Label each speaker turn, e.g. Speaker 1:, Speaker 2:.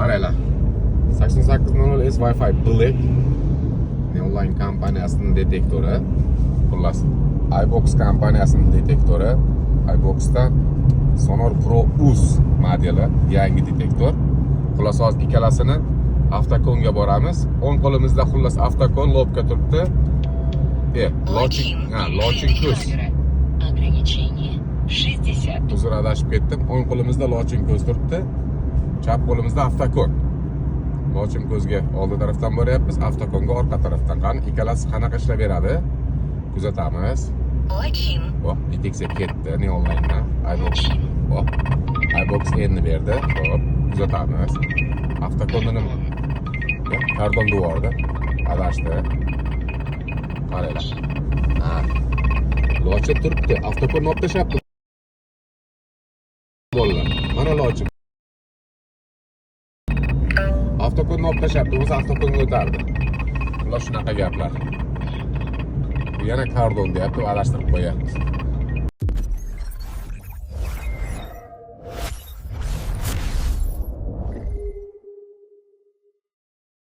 Speaker 1: Qaranglar, 8800 S Wi-Fi Black Neoline kompaniyasining detektori, xullas, iBox kompaniyasining detektori, iBoxdan Sonor Pro Us modeli, yangi detektor. Xullas, hozir ikkalasini avtokonga boramiz. O'ng qo'limizda, xullas, avtokon лобка turibdi. Lochin.
Speaker 2: Lochin.
Speaker 1: Ha, lochin ko'z.
Speaker 2: Камера. Ограничение 60.
Speaker 1: Uzr, adashib ketdim. O'ng qo'limizda lochin ko'z turibdi, chap qo'limizda avtokon. Lochin ko'zga oldi tarafdan boryapmiz, avtokonga orqa tarafdan. Qani, ikkalasi qanaqa ishlab beradi, kuzatamiz.
Speaker 2: Lachin.
Speaker 1: Oh, deteksiya ketdi Neoline'dan iBox.
Speaker 2: Lachin.
Speaker 1: Oh, iBox endi berdi. Xo'p, kuzatamiz. Avtokonni nima? Yo'q, kordon devordi, adashdi. Qaranglar, ha, lochin turibdi, avtokonni olib tashlabdi bolalar. Mana lochin, avtokonni olib tashlabdi, o'zi avtokonga o'tardi. Bular shunaqa gaplar. Bu yana kordon deyapti, adashtirib qo'yapti.